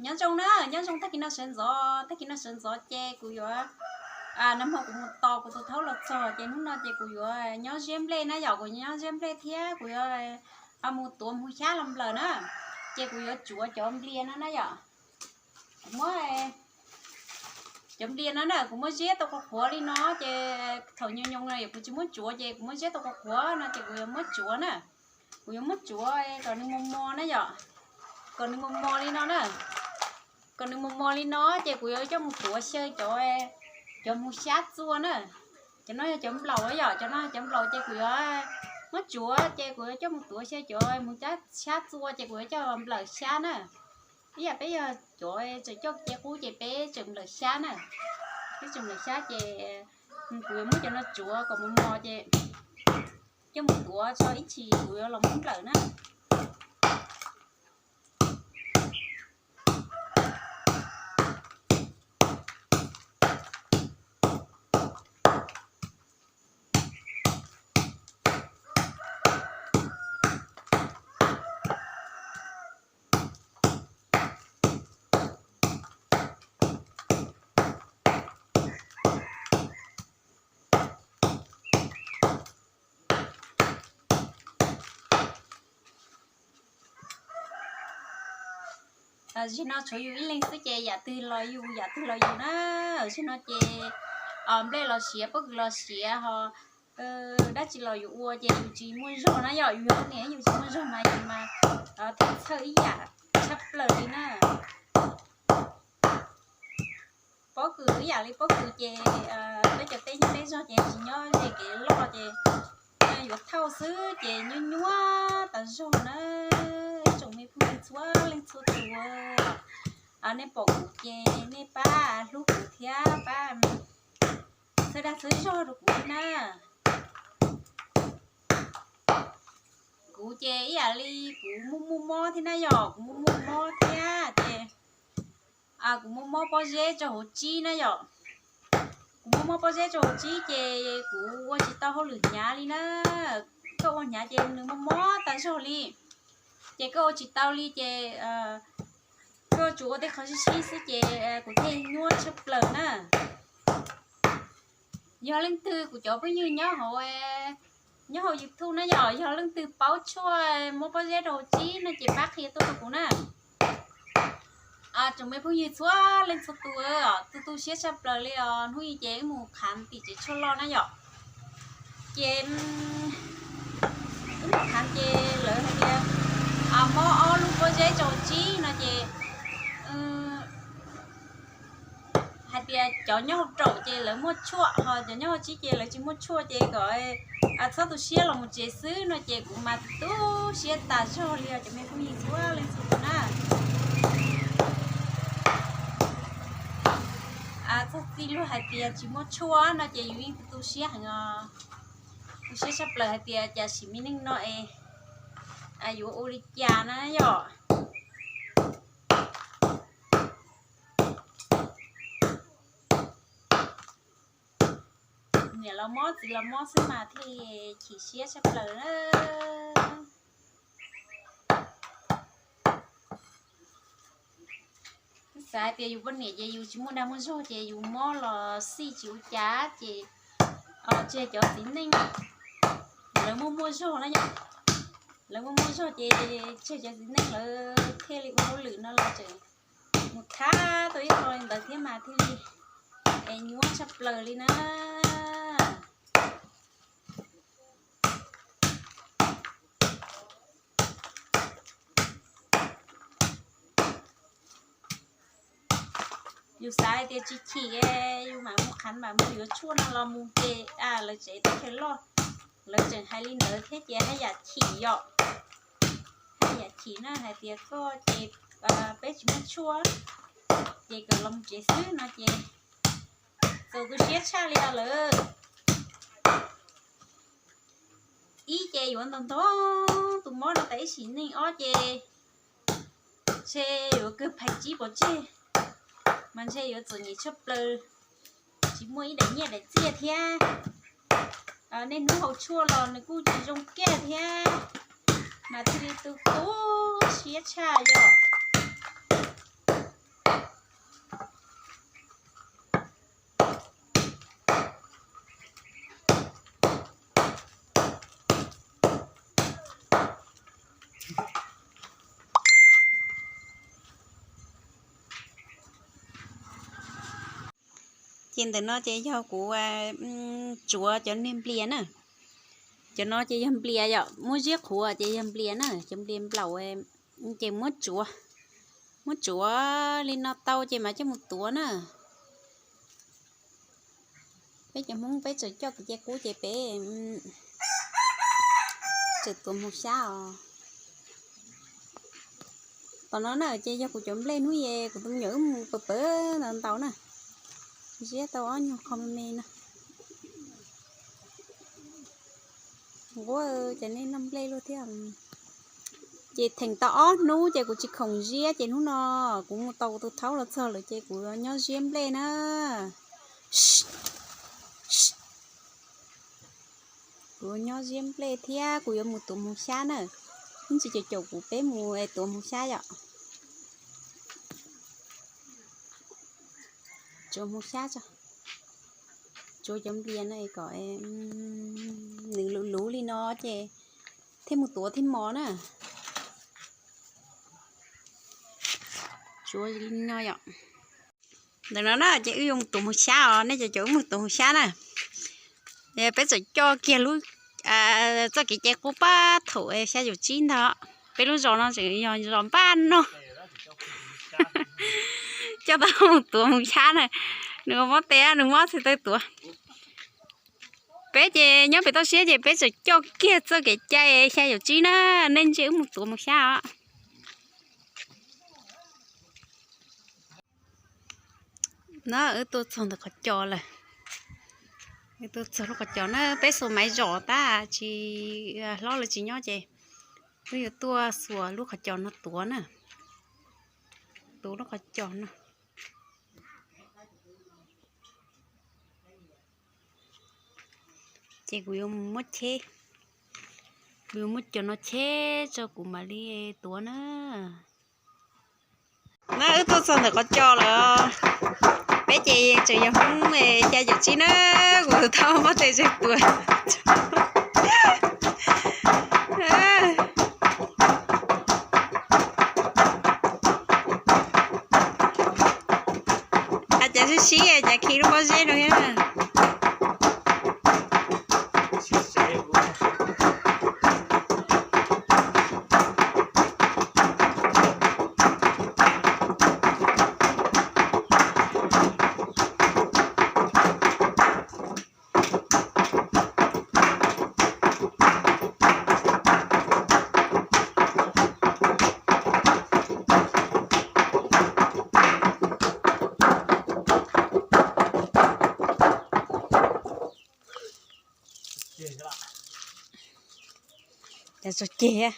Nyob zoo na, nyob zoo tag kis no sawv ntxov, tag kis no sawv ntxov ces kuv yuav, nag hmo kuv mus tos kuv tus thaub los txog ces hnub no ces kuv yuav nyob ziab nplej na yom, kuv nyob ziab nplej thiab kuv yuav mus tuav mus xyab los nplawm na. Ces kuv yuav tsuav cov nplias no na yom. Kuv muab cov nplias no na, kuv muab ziab tau qhuav qhuav li no ces thaum nyoos nyoos no kuv tsis muab tsuav ces kuv muab ziab tau qhuav qhuav no ces kuv yuav muab tsuav na. Kuv yuav muab tsuav kom nws mos mos na yom, kom nws mos mos li no na. Kom nws mos mos li no ces kuv yuav coj mus tuav xyaw cov, cov mus xyab txua na. Cov no yog cov nplaum yom, cov no yog cov nplaum ces kuv yuav muab tsuav ces kuv yuav coj mus tuav xyaw cov mus xyab txua ces kuv yuav coj nplawm xyab na. Ib yam peb yog cov tseem coj cia qub ces peb tseem nplawm xyab na. Peb tseem nplawm xyab ces kuv yuav muab cov no tsuav kom mos mos ces coj mus tuav tso ib chim kuv yuav los muab nplawm na. Zaum no tshuav yus ib leeg xwb ces yam twg los yus yam twg los yus na. Zaum no ces nplej los siav, pob kws los siav ho dab tsi los yus ua ces yus tsis muaj zog na yom, yus yog niam yus tsis muaj zog mas yus mas thiaj txhawj ib yam tshaj plaws li na. Pob kws ib yam li pob kws ces peb cov teb nyob deb zog ces tsis nyob ze kev loj ces yuav thauj xwb ces nyuaj nyuaj tas zog na. Ib tsoom me phooj ywg txhua leej txhua tus, nej pom kuv ces nej pab hlub kuv thiab pab txhawb dag txhawb zog rau kuv thiab na. Kuv ces ib yam li kuv muaj muaj mob thiab na yom, kuv muaj muaj mob thiab ces kuv muaj mob pob zeb rau hauv tsib na yom. Kuv muaj mob pob zeb rau hauv tsib ces kuv ua tsis tau hauj lwm hnyav li na. Koj ua hnyav ces nws muaj mob tas zog li, ces koj ua tsis tau li ces koj tsuas ua tej qhov sib sib xwb ces kuv thiaj nyuaj tshaj plaws na. Yog leej twg kuv cov phooj ywg nyob hauv, nyob hauv YouTube na yom, yog leej twg paub tshuaj muaj pob zeb rau hauv tsib no ces pab qhia tuaj rau kuv na. Tsoom me phooj ywg txhua leej txhua tus, tu tu siab tshaj plaws li os. Hnub i ces wb mus khav tim tsev tshuaj loj na yom. Ces wb mus khav ces lawv hais tias mob ob lub pob zeb rau hauv tsib no ces hais tias cov nyob hauv raum ces lawv muaj tshuaj, ho cov nyob hauv tsib ces lawv tsis muaj tshuaj ces kom txhob tu siab los mus tsev xwb no ces kuv mas tu siab tas zog li os cov me phooj ywg txhua leej txhua tus na. Txhob txij luag hais tias tsis muaj tshuaj no ces yus yeej tu siab heev os. Tu siab tshaj plaws hais tias cas sim me neej no es yuav ua li cas na yom. Niam los mob txiv los mob xwb mas thiaj chim siab tshaj plaws na. Xav hais tias yus poj niam ces yus tsis muaj dag muaj zog ces yus mob los xij tsis ua cas ces tseg cov txiv neej lawv muaj muaj zog na yom. Lawv muaj muaj zog ces tseg cov txiv neej lawv thiaj li ua hauj lwm no los tseem mus thab tau ib qho li ntawd thiab mas thiaj li es nyuaj tshaj plaws li na. Yus xav hais tias tsis chim, yus mam mus khav mam mus yuav tshuaj no los mus ces lawv tsev teb chaws loj lawv tseem hais li ntawd thiab ces haj yam chim yom. Haj yam chim na hais tias koj ces peb tsis muaj tshuaj ces kom los mus tsev xwb no ces txaus tu siab tshaj li os lawm. Ib ces yuav ntog ntog tus mob no tas ib sim neej, ob ces ntshe yuav kawg phais tsib pov tseg, mas ntshe yuav txom nyem tshaj plaws, tsis muaj ib daim nyiaj daim txiaj thiab. Niaj hnub haus tshuaj los nws kuj tsis zoo kiag thiab, mas thiaj li tu tu siab tshaj yom. Ntawm no ces yog kuv tsuav cov niag nplias na. Cov no ces yog nplias yom, muab ziab qhuav ces yog nplias na, cov nplias nplaum ces muab tsuav, muab tsuav li no tau ces mam coj mus tuav na. Peb cov Hmoob peb txawm coj kev cai qub ces peb txawm tuav mus xyab os. Tom no na ces yog kuv cov nplej hnub ye kuv tus me nyuam wb mus pawv pawv ntau ntau na. Ziab tau ob nyuag qho me me no. Nquab, cas nej noj nplej luaj thiab. Ces theem tau ob hnub ces kuv tsis khoom ziab ces hnub no kuv mus tau kuv tus thaub los txog lawm ces kuv yuav nyob ziab nplej na. Kuv yuav nyob ziab nplej thiab kuv yuav mus tuav mus xyab na. Ib ntsis caum caum kuv peb mus tuav mus xyab yom. Tsuav mus xyab tso. Tsuav cov nplias no kom nws luv luv li no ces thiaj mus tuav thiaj mos na. Tsuav li no yom. Ntawm no na ces wb yuav mus tuav mus xyab os, nej cov cov wb mus tuav mus xyab na. Peb txawm coj kiag lub, txoj kev cai qub pab thaum xya caum tsib ntag. Peb lub zos no tseem yog zos npaj no. Coj tau mus tuav mus xyab na. Nws mob tes, nws mob txhais taw tuav. Peb ces nyob pem toj siab ces peb txawm coj kiag txoj kev cai xya caum tsib na, nej ntsia wb mus tuav mus xyab os. Na wb tuaj txog ntawm qhov cos lawm. Wb tuaj txog lub qhov cos na, peb xuas maiv zom tab tsis, hlob lawv tsis nyob ces wb yuav tuaj xuas lub qhov cos no tuav na. Tuav lub qhov cos no. Ces kuv yuav mus muab cheb, kuv yuav muab cov no cheb tso kuv mam li tuav na. Na wb tuaj txog ntawm qhov cos lawm. Peb ces tseem yog Hmoob xya caum tsib na, kuv tus thaub mob tes tseem tuav. Cas sib sib cas khi lub pob zeb rau thiab. Cas txog ceg.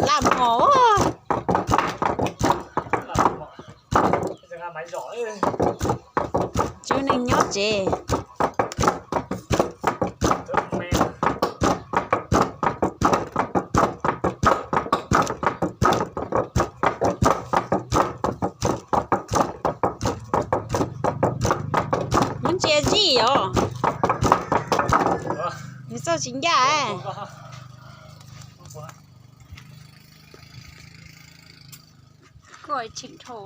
Laj mos. Tswv neeg nyob tsev. Muab ntsia zij os. Nws txoj tsis ncaj. Koj tseem dhau.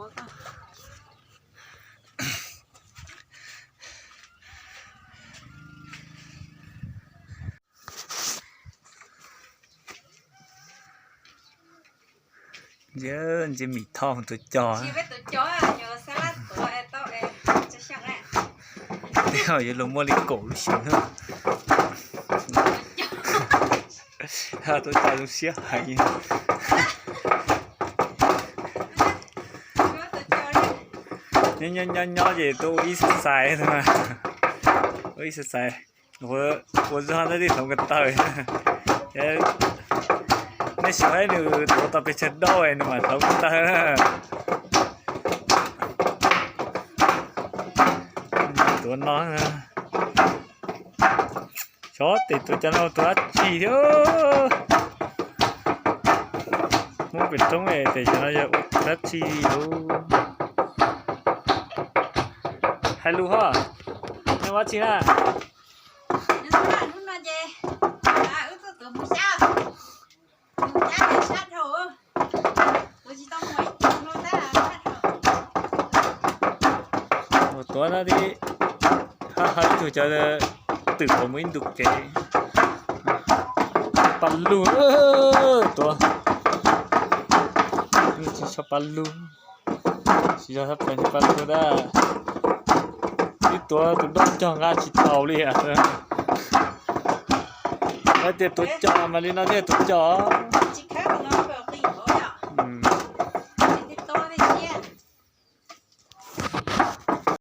Ntsia, ntsia Mim Thoj mus tuav cos. Tej zaum yuav luag muaj li kaum lub xyoo na. Tuav cos zoo siab heev. Nyob nyob nyob ces tuaj ua ib xas xais, ua ib xas xais, ua zog ntawd thiaj hloov ko taw. Nej saib nws tuav tau pes tsawg daus nws mam hloov ko taw. Tuav no, xyov tes tuav cov no tuav dab tsi thiab. Hmoob pem roob es tes cov no yog ua dab tsi lauj? Hais lus hos. Neb ua tsi na? Hnub no ces wb tuaj tuav mus xyab, mus xyab sab dhau, tuav tsis tau mus ib tug no tab sab dhau. Mus tuav no tib, hab hab ib tug cov twm tuav mus ib ntu kev. Paj lug, tuav, tsis tshua paj lug, tsis yog paj lug tab, ib tuav tus doj cog nqa tsis tau li. Lawv tias tuav cos mas li no thiaj tuav cos.